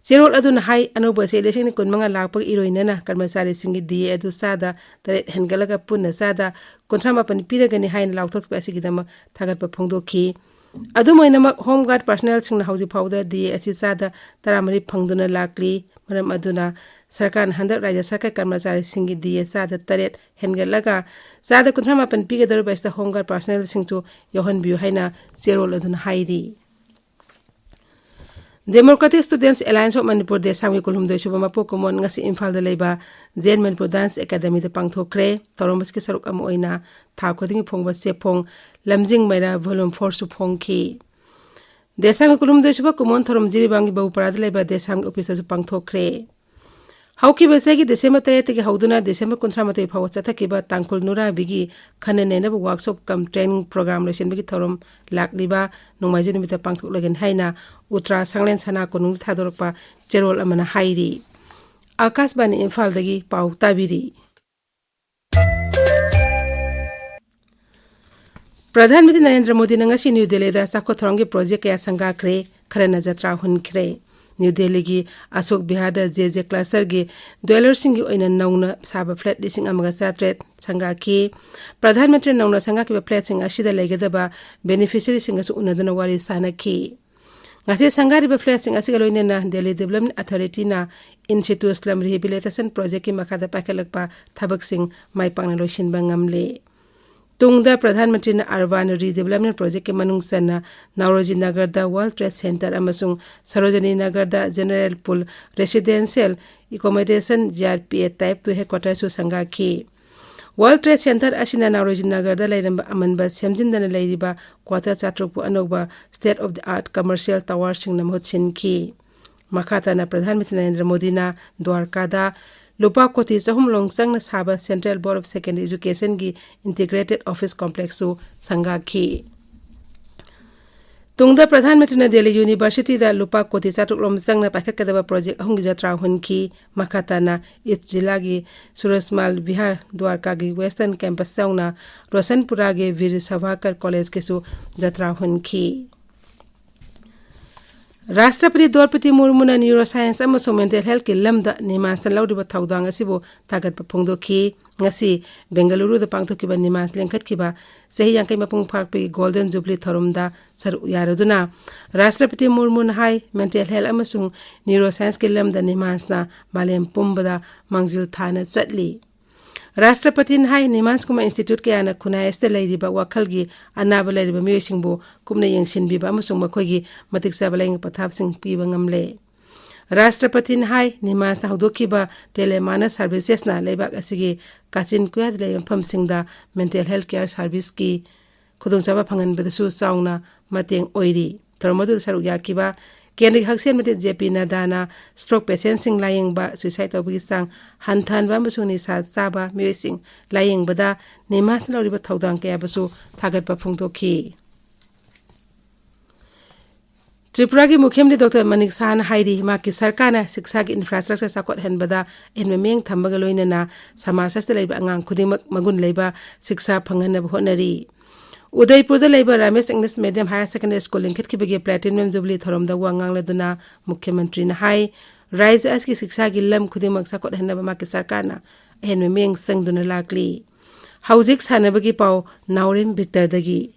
ꯆꯦꯔꯣꯜ ꯑꯗꯨꯅ ꯍꯥꯏ, ꯑꯅꯧꯕ ꯑꯁꯤ ꯂꯤꯁꯤꯡ ꯑꯅꯤ ꯀꯨꯟꯃꯉꯥ ꯂꯥꯛꯄꯒ ꯏꯔꯣꯏꯅꯅ ꯀꯔꯃꯆꯥꯔꯤꯁꯤꯡꯒꯤ ꯗꯤꯑꯦ ꯑꯗꯨ ꯆꯥꯗ ꯇꯔꯦꯠ ꯍꯦꯟꯒꯠꯂꯒ ꯄꯨꯟꯅ ꯆꯥꯗ ꯀꯨꯟꯊ꯭ꯔꯥ ꯃꯥꯄꯟ ꯄꯤꯔꯒꯅꯤ ꯍꯥꯏꯅ ꯂꯥꯎꯊꯣꯛꯈꯤꯕ ꯑꯁꯤꯒꯤꯗꯃꯛ ꯊꯥꯒꯠꯄ ꯐꯣꯡꯗꯣꯛꯈꯤ꯫ ꯑꯗꯨꯝ ꯑꯣꯏꯅꯃꯛ, ꯍꯣꯝ ꯒꯥꯔꯗ ꯄꯥꯔꯁꯣꯅꯦꯜꯁꯤꯡꯅ ꯍꯧꯖꯤꯛ ꯐꯥꯎꯕꯗ ꯗꯤꯑꯦ ꯑꯁꯤ ꯆꯥꯗ ꯇꯔꯥꯃꯔꯤ ꯐꯪꯗꯨꯅ ꯂꯥꯛꯂꯤ꯫ ꯃꯔꯝ ꯑꯗꯨꯅ ꯁꯔꯀꯥꯔꯅ ꯍꯟꯗꯛ ꯔꯥꯖ꯭ꯌ ꯁꯔꯀꯥꯔ ꯀꯔꯃꯆꯥꯔꯤꯁꯤꯡꯒꯤ ꯗꯤ ꯑꯦ ꯆꯥꯗ ꯇꯔꯦꯠ ꯍꯦꯟꯒꯠꯂꯒ ꯆꯥꯗ ꯀꯨꯟꯊ꯭ꯔꯥ ꯃꯥꯄꯟ ꯄꯤꯒꯗꯧꯔꯤꯕ ꯑꯁꯤꯗ ꯍꯣꯝ ꯒꯥꯔꯗ ꯄꯥꯔꯁꯅꯦꯜꯁꯤꯡꯁꯨ ꯌꯥꯎꯍꯟꯕꯤꯌꯨ ꯍꯥꯏꯅ ꯆꯦꯔꯣꯜ ꯑꯗꯨꯅ ꯍꯥꯏꯔꯤ꯫ Democratic Students Alliance of Manipur ꯗꯦꯁꯥꯝꯒꯤ ꯀꯨꯟꯍꯨꯝꯗꯣꯏ ꯁꯨꯕ ꯃꯄꯣꯛ ꯀꯨꯝꯑꯣꯟ ꯉꯁꯤ ꯏꯝꯐꯥꯜꯗ ꯂꯩꯕ ꯖꯦꯟ ꯃꯅꯤꯄꯨꯔ ꯗꯥꯟꯁ ꯑꯦꯀꯥꯗꯃꯤꯗ ꯄꯥꯡꯊꯣꯛꯈ꯭ꯔꯦ꯫ ꯊꯧꯔꯝ ꯑꯁꯤꯒꯤ ꯁꯔꯨꯛ ꯑꯃ ꯑꯣꯏꯅ ꯊꯥ ꯈꯨꯗꯤꯡꯒꯤ ꯐꯣꯡꯕ ꯆꯦꯐꯣꯡ ꯂꯝꯖꯤꯡ ꯃꯩꯔꯥ ꯚꯣꯂꯨꯝ ꯐꯣꯔꯁꯨ ꯐꯣꯡꯈꯤ꯫ ꯗꯦꯁꯥꯝꯒꯤ ꯀꯨꯟꯍꯨꯝꯗꯣꯏ ꯁꯨꯕ ꯀꯨꯝꯑꯣꯟ ꯊꯧꯔꯝ ꯖꯤꯔꯤꯕꯥꯝꯒꯤ ꯕꯕꯨꯄꯥꯔꯥꯗ ꯂꯩꯕ ꯗꯦꯁꯥꯝꯒꯤ ꯑꯣꯐꯤꯁꯇꯁꯨ ꯄꯥꯡꯊꯣꯛꯈ꯭ꯔꯦ꯫ ꯍꯧꯈꯤꯕ ꯆꯍꯤꯒꯤ ꯗꯤꯁꯦꯝꯕꯔ ꯇꯔꯦꯠꯇꯒꯤ ꯍꯧꯗꯨꯅ ꯗꯤꯁꯦꯝꯕꯔ ꯀꯨꯟꯊ꯭ꯔꯥ ꯃꯥꯊꯣꯏ ꯐꯥꯎꯕ ꯆꯠꯊꯈꯤꯕ ꯇꯥꯡꯈꯨꯜ ꯅꯨꯔꯥꯕꯤꯒꯤ ꯈꯟꯅ ꯅꯩꯅꯕ ꯋꯥꯔꯛꯁꯣꯞ ꯀꯝ ꯇ꯭ꯔꯦꯅꯤꯡ ꯄ꯭ꯔꯣꯒ꯭ꯔꯥꯝ ꯂꯣꯏꯁꯤꯟꯕꯒꯤ ꯊꯧꯔꯝ ꯂꯥꯛꯂꯤꯕ ꯅꯣꯡꯃꯥꯏꯖꯤꯡ ꯅꯨꯃꯤꯠꯇ ꯄꯥꯡꯊꯣꯛꯂꯒꯅꯤ ꯍꯥꯏꯅ ꯎꯇ꯭ꯔꯥ ꯁꯪꯂꯦꯟ ꯁꯅꯥ ꯀꯣꯅꯨꯡꯗ ꯊꯥꯗꯣꯔꯛꯄ ꯆꯦꯔꯣꯜ ꯑꯃꯅ ꯍꯥꯏꯔꯤ꯫ ꯑꯥꯀꯥꯁꯕꯥꯅꯤ ꯏꯝꯐꯥꯜꯗꯒꯤ ꯄꯥꯎ ꯇꯥꯕꯤꯔꯤ꯫ ꯄ꯭ꯔꯙꯥꯟ ꯃꯟꯇ꯭ꯔꯤ ꯅꯔꯦꯟꯗ꯭ꯔ ꯃꯣꯗꯤꯅ ꯉꯁꯤ ꯅ꯭ꯌꯨ ꯗꯦꯜꯂꯤꯗ ꯆꯥꯎꯈꯠ ꯊꯧꯔꯥꯡꯒꯤ ꯄ꯭ꯔꯣꯖꯦꯛ ꯀꯌꯥ ꯁꯪꯒꯥꯈ꯭ꯔꯦ, ꯈꯔꯅ ꯖꯇ꯭ꯔꯥ ꯍꯨꯟꯈ꯭ꯔꯦ꯫ ꯅ꯭ꯌꯨ ꯗꯦꯜꯂꯤꯒꯤ ꯑꯁꯣꯛ ꯕꯤꯍꯥꯔꯗ ꯖꯦ ꯖꯦ ꯀ꯭ꯂꯁꯇꯔꯒꯤ ꯗ꯭ꯋꯦꯂꯔꯁꯤꯡꯒꯤ ꯑꯣꯏꯅ ꯅꯧꯅ ꯁꯥꯕ ꯐ꯭ꯂꯦꯠ ꯂꯤꯁꯤꯡ ꯑꯃꯒ ꯆꯥꯇ꯭ꯔꯦꯠ ꯁꯪꯒꯥꯈꯤ꯫ ꯄ꯭ꯔꯙꯥꯟ ꯃꯟꯇ꯭ꯔꯤ ꯅꯧꯅ ꯁꯪꯒꯥꯈꯤꯕ ꯐ꯭ꯂꯦꯠꯁꯤꯡ ꯑꯁꯤꯗ ꯂꯩꯒꯗꯕ ꯕꯦꯅꯤꯐꯤꯁꯔꯤꯁꯤꯡꯒꯁꯨ ꯎꯅꯗꯨꯅ ꯋꯥꯔꯤ ꯁꯥꯅꯈꯤ꯫ ꯉꯁꯤ ꯁꯪꯒꯥꯔꯤꯕ ꯐ꯭ꯂꯦꯠꯁꯤꯡ ꯑꯁꯤꯒ ꯂꯣꯏꯅꯅ ꯗꯦꯜꯂꯤ ꯗꯤꯕꯂꯞꯃꯦꯟ ꯑꯊꯣꯔꯤꯇꯤꯅ ꯏꯟ ꯁꯤꯇꯨ ꯁ꯭ꯂꯝ ꯔꯤꯍꯦꯕꯤꯂꯤꯇꯦꯁꯟ ꯄ꯭ꯔꯣꯖꯦꯛꯀꯤ ꯃꯈꯥꯗ ꯄꯥꯏꯈꯠꯂꯛꯄ ꯊꯕꯛꯁꯤꯡ ꯃꯥꯏ ꯄꯥꯛꯅ ꯂꯣꯏꯁꯤꯟꯕ ꯉꯝꯂꯦ꯫ ꯇꯨꯡꯗ ꯄ꯭ꯔꯙꯥꯟ ꯃꯟꯇ꯭ꯔꯤꯅ ꯑꯔꯕꯥꯟ ꯔꯤꯗꯤꯕꯂꯞꯃꯦꯟ ꯄ꯭ꯔꯣꯖꯦꯛꯀꯤ ꯃꯅꯨꯡ ꯆꯟꯅ ꯅꯥꯎꯔꯣꯖꯤ ꯅꯒꯔꯗ ꯋꯥꯔꯜ ꯇ꯭ꯔꯦꯗ ꯁꯦꯟꯇꯔ ꯑꯃꯁꯨꯡ ꯁꯔꯣꯖꯅꯤ ꯅꯒꯔꯗ general pool residential accommodation, G R P A, type two ꯍꯦꯗꯀ꯭ꯋꯥꯇꯔꯁꯨ ꯁꯪꯒꯥꯈꯤ꯫ ꯋꯥꯔꯜ ꯇ꯭ꯔꯦꯗ ꯁꯦꯟꯇꯔ ꯑꯁꯤꯅ ꯅꯥꯎꯔꯣꯖꯤ ꯅꯒꯔꯗ ꯂꯩꯔꯝꯕ ꯑꯃꯟꯕ ꯁꯦꯝꯖꯤꯟꯗꯅ ꯂꯩꯔꯤꯕ ꯀ꯭ꯋꯥꯇꯔ ꯆꯥꯇ꯭ꯔꯨꯛꯄꯨ ꯑꯅꯧꯕ state of the art commercial towerꯁꯤꯡꯅ ꯃꯍꯨꯠ ꯁꯤꯟꯈꯤ꯫ ꯃꯈꯥ ꯇꯥꯅ ꯄ꯭ꯔꯙꯥꯟ ꯃꯟꯇ꯭ꯔꯤ ꯅꯔꯦꯟꯗ꯭ꯔ ꯃꯣꯗꯤꯅ ꯗ꯭ꯋꯥꯔꯀꯥꯗ ꯂꯨꯄꯥ ꯀꯣꯇꯤ ꯆꯍꯨꯝ ꯂꯣꯡ ꯆꯪꯅ ꯁꯥꯕ Central Board of Secondary Educationꯒꯤ Integrated Office Complexꯁꯨ ꯁꯪꯒꯥꯈꯤ꯫ ꯇꯨꯡꯗ ꯄ꯭ꯔꯙꯥꯟ ꯃꯟꯇ꯭ꯔꯤꯅ ꯗꯦꯜꯂꯤ ꯌꯨꯅꯤꯚꯔꯁꯤꯇꯤꯗ ꯂꯨꯄꯥ ꯀꯣꯇꯤ ꯆꯥꯇ꯭ꯔꯨꯛ ꯂꯣꯝ ꯆꯪꯅ ꯄꯥꯏꯈꯠꯀꯗꯕ ꯄ꯭ꯔꯣꯖꯦꯛ ꯑꯍꯨꯝꯒꯤ ꯖꯇ꯭ꯔꯥ ꯍꯨꯟꯈꯤ꯫ ꯃꯈꯥ ꯇꯥꯅ ꯏꯁ ꯖꯤꯂꯥꯒꯤ ꯁꯨꯔꯖꯃꯥꯜ ꯕꯤꯍꯥꯔ ꯗ꯭ꯋꯥꯔꯀꯥꯒꯤ ꯋꯦꯁꯇꯔꯟ ꯀꯦꯝꯄꯁ ꯌꯥꯎꯅ ꯔꯣꯁꯟꯄꯨꯔꯥꯒꯤ ꯚꯤꯔ ꯁꯥꯚꯔꯀꯔ ꯀꯣꯂꯦꯖꯀꯤꯁꯨ ꯖꯇ꯭ꯔꯥ ꯍꯨꯟꯈꯤ꯫ ꯔꯥꯁꯇ꯭ꯔꯄꯇꯤ ꯗ꯭ꯔꯧꯄꯗꯤ ꯃꯨꯔꯃꯨꯅ ꯅ꯭ꯌꯨꯔꯣ ꯁꯥꯏꯟꯁ ꯑꯃꯁꯨꯡ ꯃꯦꯟꯇꯦꯜ ꯍꯦꯜꯊꯀꯤ ꯂꯝꯗ ꯅꯤꯃꯥꯟꯁꯅ ꯂꯧꯔꯤꯕ ꯊꯧꯗꯥꯡ ꯑꯁꯤꯕꯨ ꯊꯥꯒꯠꯄ ꯐꯣꯡꯗꯣꯛꯈꯤ꯫ ꯉꯁꯤ ꯕꯦꯡꯒꯂꯨꯔꯨꯗ ꯄꯥꯡꯊꯣꯛꯈꯤꯕ ꯅꯤꯃꯥꯟꯁ ꯂꯤꯡꯈꯠꯈꯤꯕ ꯆꯍꯤ ꯌꯥꯡꯈꯩ ꯃꯄꯨꯡ ꯐꯥꯔꯛꯄꯒꯤ ꯒꯣꯜꯗꯟ ꯖꯨꯕꯤꯂꯤ ꯊꯧꯔꯝꯗ ꯁꯔꯨꯛ ꯌꯥꯔꯨꯗꯨꯅ ꯔꯥꯁꯇ꯭ꯔꯄꯇꯤ ꯃꯨꯔꯃꯨꯅ ꯍꯥꯏ, ꯃꯦꯟꯇꯦꯜ ꯍꯦꯜꯊ ꯑꯃꯁꯨꯡ ꯅ꯭ꯌꯨꯔꯣ ꯁꯥꯏꯟꯁꯀꯤ ꯂꯝꯗ ꯅꯤꯃꯥꯟꯁꯅ ꯃꯥꯂꯦꯝ ꯄꯨꯝꯕꯗ ꯃꯥꯡꯖꯤꯜ ꯊꯥꯅ ꯆꯠꯂꯤ꯫ ꯔꯥꯁꯇ꯭ꯔꯄꯇꯤꯅ ꯍꯥꯏ, ꯅꯤꯃꯥꯟꯁꯀꯨꯝꯕ ꯏꯟꯁꯇꯤꯇ꯭ꯌꯨꯠ ꯀꯌꯥꯅ ꯈꯨꯟꯅꯥꯏ ꯑꯁꯤꯗ ꯂꯩꯔꯤꯕ ꯋꯥꯈꯜꯒꯤ ꯑꯅꯥꯕ ꯂꯩꯔꯤꯕ ꯃꯤꯑꯣꯏꯁꯤꯡꯕꯨ ꯀꯨꯞꯅ ꯌꯦꯡꯁꯤꯟꯕꯤꯕ ꯑꯃꯁꯨꯡ ꯃꯈꯣꯏꯒꯤ ꯃꯇꯤꯛ ꯆꯥꯕ ꯂꯥꯌꯦꯡ ꯄꯊꯥꯞꯁꯤꯡ ꯄꯤꯕ ꯉꯝꯂꯦ꯫ ꯔꯥꯁꯇ꯭ꯔꯄꯇꯤꯅ ꯍꯥꯏ, ꯅꯤꯃꯥꯟꯁꯅ ꯍꯧꯗꯣꯛꯈꯤꯕ ꯇꯦꯂꯦꯃꯥꯅꯁ ꯁꯥꯔꯚꯤꯁꯦꯁꯅ ꯂꯩꯕꯥꯛ ꯑꯁꯤꯒꯤ ꯀꯥꯆꯤꯟ ꯀꯣꯌꯥꯗ ꯂꯩꯕ ꯃꯐꯝꯁꯤꯡꯗ ꯃꯦꯟꯇꯦꯜ ꯍꯦꯜꯊ ꯀꯦꯌꯔ ꯁꯥꯔꯚꯤꯁꯀꯤ ꯈꯨꯗꯣꯡꯆꯥꯕ ꯐꯪꯍꯟꯕꯗꯁꯨ ꯆꯥꯎꯅ ꯃꯇꯦꯡ ꯑꯣꯏꯔꯤ꯫ ꯊꯧꯔꯝ ꯑꯗꯨꯗ ꯁꯔꯨꯛ ꯌꯥꯈꯤꯕ ꯀꯦꯟꯗ꯭ꯔꯒꯤ ꯍꯛꯁꯦꯜ ꯃꯟꯇ꯭ꯔꯤ ꯖꯦ ꯄꯤ ꯅꯗꯥꯅ ꯁ꯭ꯇ꯭ꯔꯣꯛ ꯄꯦꯁꯦꯟꯠꯁꯤꯡ ꯂꯥꯌꯦꯡꯕ, ꯁꯨꯏꯁꯥꯏꯗ ꯇꯧꯕꯒꯤ ꯆꯥꯡ ꯍꯟꯊꯍꯟꯕ ꯑꯃꯁꯨꯡ ꯅꯤꯁꯥ ꯆꯥꯕ ꯃꯤꯑꯣꯏꯁꯤꯡ ꯂꯥꯌꯦꯡꯕꯗ ꯅꯤꯃꯥꯟꯁꯅ ꯂꯧꯔꯤꯕ ꯊꯧꯗꯥꯡ ꯀꯌꯥꯕꯨꯁꯨ ꯊꯥꯒꯠꯄ ꯐꯣꯡꯗꯣꯛꯈꯤ꯫ ꯇ꯭ꯔꯤꯄꯨꯔꯥꯒꯤ ꯃꯨꯈ꯭ꯌ ꯃꯟꯇ꯭ꯔꯤ ꯗꯣꯛꯇꯔ ꯃꯅꯤꯛ ꯁꯍꯥꯅ ꯍꯥꯏꯔꯤ, ꯃꯍꯥꯛꯀꯤ ꯁꯔꯀꯥꯔꯅ ꯁꯤꯛꯁꯥꯒꯤ ꯏꯟꯐ꯭ꯔꯥꯁ꯭ꯇ꯭ꯔꯛꯆꯔ ꯆꯥꯎꯈꯠꯍꯟꯕꯗ ꯑꯍꯦꯟꯕ ꯃꯤꯠꯌꯦꯡ ꯊꯝꯕꯒ ꯂꯣꯏꯅꯅ ꯁꯃꯥꯖ ꯑꯁꯤꯗ ꯂꯩꯕ ꯑꯉꯥꯡ ꯈꯨꯗꯤꯡꯃꯛ ꯃꯒꯨꯟ ꯂꯩꯕ ꯁꯤꯛꯁꯥ ꯐꯪꯍꯟꯅꯕ ꯍꯣꯠꯅꯔꯤ꯫ ꯎꯗꯩꯄꯨꯔꯗ ꯂꯩꯕ Ramesh English medium higher secondary school ꯂꯤꯡꯈꯠꯈꯤꯕꯒꯤ ꯄ꯭ꯂꯦꯇꯤꯅꯝ ꯖꯨꯕꯤꯂꯤ ꯊꯧꯔꯝꯗ ꯋꯥ ꯉꯥꯡꯂꯗꯨꯅ ꯃꯨꯈ꯭ꯌ ꯃꯟꯇ꯭ꯔꯤꯅ ꯍꯥꯏ, ꯔꯥꯖ꯭ꯌ ꯑꯁꯤꯒꯤ ꯁꯤꯛꯁꯥꯒꯤ ꯂꯝ ꯈꯨꯗꯤꯡꯃꯛ ꯆꯥꯎꯈꯠꯍꯟꯅꯕ ꯃꯍꯥꯛꯀꯤ ꯁꯔꯀꯥꯔꯅ ꯑꯍꯦꯟꯕ ꯃꯤꯠꯌꯦꯡ ꯆꯪꯗꯨꯅ ꯂꯥꯛꯂꯤ꯫ ꯍꯧꯖꯤꯛ ꯁꯥꯟꯅꯕꯒꯤ ꯄꯥꯎ, ꯅꯥꯎꯔꯦꯝ ꯕꯤꯛꯇꯔꯗꯒꯤ꯫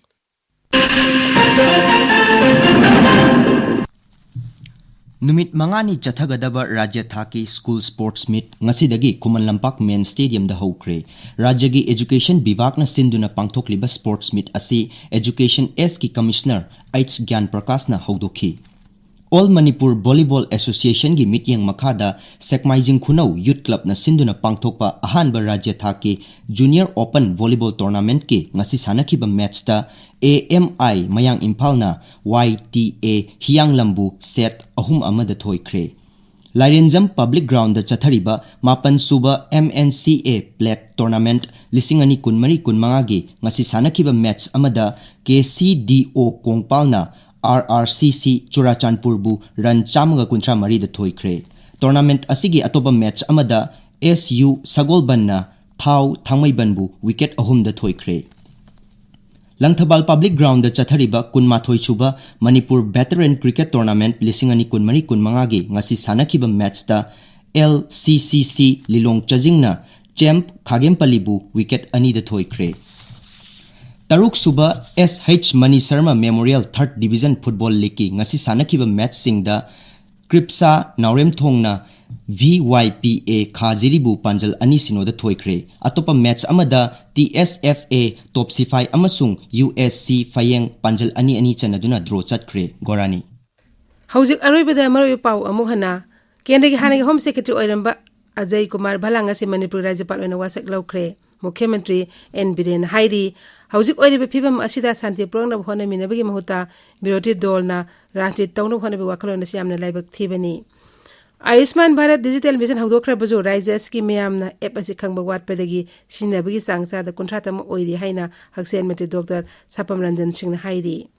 ꯅꯨꯃꯤꯠ ꯃꯉꯥꯅꯤ ꯆꯠꯊꯒꯗꯕ ꯔꯥꯖ꯭ꯌ ꯊꯥꯛꯀꯤ ꯁ꯭ꯀꯨꯜ ꯁ꯭ꯄꯣꯔꯠꯁ ꯃꯤꯠ ꯉꯁꯤꯗꯒꯤ ꯈꯨꯃꯟ ꯂꯝꯄꯥꯛ ꯃꯦꯟ ꯁ꯭ꯇꯦꯗꯤꯌꯝꯗ ꯍꯧꯈ꯭ꯔꯦ꯫ ꯔꯥꯖ꯭ꯌꯒꯤ ꯑꯦꯖꯨꯀꯦꯁꯟ ꯕꯤꯚꯥꯒꯅ ꯁꯤꯟꯗꯨꯅ ꯄꯥꯡꯊꯣꯛꯂꯤꯕ ꯁ꯭ꯄꯣꯔꯠꯁ ꯃꯤꯠ ꯑꯁꯤ ꯑꯦꯖꯨꯀꯦꯁꯟ ꯑꯦꯁꯀꯤ ꯀꯃꯤꯁꯅꯔ ꯑꯩꯆ ꯒ꯭ꯌꯥꯟ ꯄ꯭ꯔꯀꯥꯁꯅ ꯍꯧꯗꯣꯛꯈꯤ꯫ ꯑꯣꯜ ꯃꯅꯤꯄꯨꯔ ꯚꯣꯂꯤꯕꯣꯜ ꯑꯦꯁꯣꯁꯤꯌꯦꯁꯟꯒꯤ ꯃꯤꯠꯌꯦꯡ ꯃꯈꯥꯗ ꯁꯦꯛꯃꯥꯏꯖꯤꯡ ꯈꯨꯅꯧ ꯌꯨꯠ ꯀ꯭ꯂꯕꯅ ꯁꯤꯟꯗꯨꯅ ꯄꯥꯡꯊꯣꯛꯄ ꯑꯍꯥꯟꯕ ꯔꯥꯖ꯭ꯌ ꯊꯥꯛꯀꯤ ꯖꯨꯅꯤꯌꯔ ꯑꯣꯄꯟ ꯚꯣꯂꯤꯕꯣꯜ ꯇꯣꯔꯅꯥꯃꯦꯟꯠꯀꯤ ꯉꯁꯤ ꯁꯥꯟꯅꯈꯤꯕ ꯃꯦꯆꯇ ꯑꯦ ꯑꯦꯝ ꯑꯥꯏ ꯃꯌꯥꯡ ꯏꯝꯐꯥꯜꯅ ꯋꯥꯏ ꯇꯤ ꯑꯦ ꯍꯤꯌꯥꯡꯂꯝꯕꯨ ꯁꯦꯠ ꯑꯍꯨꯝ ꯑꯃꯗ ꯊꯣꯏꯈ꯭ꯔꯦ꯫ ꯂꯥꯏꯔꯦꯟꯖꯝ ꯄꯕ꯭ꯂꯤꯛ ꯒ꯭ꯔꯥꯎꯟꯗ ꯆꯠꯊꯔꯤꯕ ꯃꯥꯄꯟ ꯁꯨꯕ ꯑꯦꯝ ꯑꯦꯟ ꯁꯤ ꯑꯦ ꯄ꯭ꯂꯦꯠ ꯇꯣꯔꯅꯥꯃꯦꯟꯠ ꯂꯤꯁꯤꯡ ꯑꯅꯤ ꯀꯨꯟꯃꯔꯤ ꯀꯨꯟꯃꯉꯥꯒꯤ ꯉꯁꯤ ꯁꯥꯟꯅꯈꯤꯕ ꯃꯦꯆ ꯑꯃꯗ ꯀꯦ ꯁꯤ ꯗꯤ ꯑꯣ ꯀꯣꯡꯄꯥꯜꯅ ꯑꯥꯔ ꯑꯥꯔ ꯁꯤ ꯁꯤ ꯆꯨꯔꯥꯆꯥꯟꯄꯨꯔꯕꯨ ꯔꯟ ꯆꯥꯝꯃꯒ ꯀꯨꯟꯊ꯭ꯔꯥ ꯃꯔꯤꯗ ꯊꯣꯏꯈ꯭ꯔꯦ꯫ ꯇꯣꯔꯅꯥꯃꯦꯟꯠ ꯑꯁꯤꯒꯤ ꯑꯇꯣꯞꯄ ꯃꯦꯆ ꯑꯃꯗ ꯑꯦꯁ ꯌꯨ ꯁꯒꯣꯜꯕꯟꯅ ꯊꯥꯎ ꯊꯥꯡꯃꯩꯕꯟꯕꯨ ꯋꯤꯀꯦꯠ ꯑꯍꯨꯝꯗ ꯊꯣꯏꯈ꯭ꯔꯦ꯫ ꯂꯪꯊꯕꯥꯜ ꯄꯕ꯭ꯂꯤꯛ ꯒ꯭ꯔꯥꯎꯟꯗ ꯆꯠꯊꯔꯤꯕ ꯀꯨꯟꯃꯥꯊꯣꯏ ꯁꯨꯕ ꯃꯅꯤꯄꯨꯔ ꯚꯦꯇꯔꯦꯟ ꯀ꯭ꯔꯤꯀꯦꯠ ꯇꯣꯔꯅꯥꯃꯦꯟꯠ ꯂꯤꯁꯤꯡ ꯑꯅꯤ ꯀꯨꯟꯃꯔꯤ ꯀꯨꯟꯃꯉꯥꯒꯤ ꯉꯁꯤ ꯁꯥꯟꯅꯈꯤꯕ ꯃꯦꯠꯆꯇ ꯑꯦꯜ ꯁꯤ ꯁꯤ ꯁꯤ ꯂꯤꯂꯣꯡ ꯆꯥꯖꯤꯡꯅ ꯆꯦꯝꯞ ꯈꯥꯒꯦꯝꯄꯜꯂꯤꯕꯨ ꯋꯤꯀꯦꯠ ꯑꯅꯤꯗ ꯊꯣꯏꯈ꯭ꯔꯦ꯫ ꯇꯔꯨꯛ ꯁꯨꯕ S Heicha Mani Sharma memorial third division football ꯂꯤꯒꯀꯤ ꯉꯁꯤ ꯁꯥꯟꯅꯈꯤꯕ ꯃꯦꯠꯆꯁꯤꯡꯗ ꯀ꯭ꯔꯤꯞꯁꯥ ꯅꯥꯎꯔꯦꯝꯊꯣꯡꯅ ꯚꯤ ꯋꯥꯏ ꯄꯤ ꯑꯦ ꯈꯥꯖꯤꯔꯤꯕꯨ ꯄꯥꯟꯖꯜ ꯑꯅꯤ ꯁꯤꯅꯣꯗ ꯊꯣꯏꯈ꯭ꯔꯦ꯫ ꯑꯇꯣꯞꯄ ꯃꯦꯠꯆ ꯑꯃꯗ ꯇꯤ ꯑꯦꯁ ꯑꯦꯐ ꯑꯦ ꯇꯣꯞ ꯁꯤꯐꯥꯏ ꯑꯃꯁꯨꯡ ꯌꯨ ꯑꯦꯁ ꯁꯤ ꯐꯌꯦꯡ ꯄꯥꯟꯖꯜ ꯑꯅꯤ ꯑꯅꯤ ꯆꯟꯅꯗꯨꯅ ꯗ꯭ꯔꯣ ꯆꯠꯈ꯭ꯔꯦ꯫ ꯒꯣꯔꯥꯅꯤ꯫ ꯍꯧꯖꯤꯛ ꯑꯔꯣꯏꯕꯗ ꯃꯔꯨꯑꯣꯏꯕ ꯄꯥꯎ ꯑꯃꯨꯛ ꯍꯟꯅ꯫ ꯀꯦꯟꯗ꯭ꯔꯒꯤ ꯍꯥꯟꯅꯒꯤ ꯍꯣꯝ ꯁꯦꯀ꯭ꯔꯦꯇꯔꯤ ꯑꯣꯏꯔꯝꯕ ꯑꯖꯌ ꯀꯨꯃꯥꯔ ꯚꯂꯥ ꯉꯁꯤ ꯃꯅꯤꯄꯨꯔ ꯔꯥꯖ꯭ꯌꯄꯥꯜ ꯑꯣꯏꯅ ꯋꯥꯁꯛ ꯂꯧꯈ꯭ꯔꯦ꯫ ꯃꯨꯈ꯭ꯌ ꯃꯟꯇ꯭ꯔꯤ ꯑꯦꯟ ꯕꯤꯔꯦꯟꯅ ꯍꯥꯏꯔꯤ, ꯍꯧꯖꯤꯛ ꯑꯣꯏꯔꯤꯕ ꯐꯤꯕꯝ ꯑꯁꯤꯗ ꯁꯥꯟꯇꯤ ꯄꯨꯔꯛꯅꯕ ꯍꯣꯠꯅꯃꯤꯟꯅꯕꯒꯤ ꯃꯍꯨꯠꯇ ꯕꯤꯔꯣꯙꯤ ꯗꯣꯜꯅ ꯔꯥꯖꯅꯤꯇꯤ ꯇꯧꯅꯕ ꯍꯣꯠꯅꯕꯒꯤ ꯋꯥꯈꯜꯂꯣꯟ ꯑꯁꯤ ꯌꯥꯝꯅ ꯂꯥꯏꯕꯛ ꯊꯤꯕꯅꯤ꯫ ꯑꯌꯨꯁꯃꯥꯟ ꯚꯥꯔꯠ ꯗꯤꯖꯤꯇꯦꯜ ꯃꯤꯁꯟ ꯍꯧꯗꯣꯛꯈ꯭ꯔꯕꯁꯨ ꯔꯥꯖ꯭ꯌ ꯑꯁꯤꯒꯤ ꯃꯤꯌꯥꯝꯅ ꯑꯦꯞ ꯑꯁꯤ ꯈꯪꯕ ꯋꯥꯠꯄꯗꯒꯤ ꯁꯤꯖꯤꯟꯅꯕꯒꯤ ꯆꯥꯡ ꯆꯥꯗ ꯀꯨꯟꯊ꯭ꯔꯥ ꯇꯃꯛ ꯑꯣꯏꯔꯤ ꯍꯥꯏꯅ ꯍꯛꯁꯦꯜ ꯃꯟꯇ꯭ꯔꯤ ꯗꯣꯛꯇꯔ ꯁꯥꯄꯝ ꯔꯟꯖꯟ ꯁꯤꯡꯅ ꯍꯥꯏꯔꯤ꯫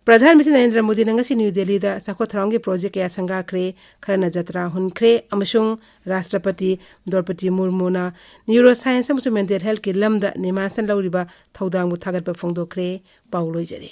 ꯄ꯭ꯔꯙꯥꯟ ꯃꯟꯇ꯭ꯔꯤ ꯅꯔꯦꯟꯗ꯭ꯔ ꯃꯣꯗꯤꯅ ꯉꯁꯤ ꯅ꯭ꯌꯨ ꯗꯦꯜꯂꯤꯗ ꯆꯥꯎꯈꯠ ꯊꯧꯔꯥꯡꯒꯤ ꯄ꯭ꯔꯣꯖꯦꯛ ꯀꯌꯥ ꯁꯪꯒꯥꯈ꯭ꯔꯦ, ꯈꯔꯅ ꯖꯇ꯭ꯔꯥ ꯍꯨꯟꯈ꯭ꯔꯦ ꯑꯃꯁꯨꯡ ꯔꯥꯁꯇ꯭ꯔꯄꯇꯤ ꯗ꯭ꯔꯧꯄꯗꯤ ꯃꯨꯔꯃꯨꯅ ꯅ꯭ꯌꯨꯔꯣ ꯁꯥꯏꯟꯁ ꯑꯃꯁꯨꯡ ꯃꯦꯟꯇꯦꯜ ꯍꯦꯜꯊꯀꯤ ꯂꯝꯗ ꯅꯤꯃꯥꯟꯁꯅ ꯂꯧꯔꯤꯕ ꯊꯧꯗꯥꯡꯕꯨ ꯊꯥꯒꯠꯄ ꯐꯣꯡꯗꯣꯛꯈ꯭ꯔꯦ꯫ ꯄꯥꯎ ꯂꯣꯏꯖꯔꯦ꯫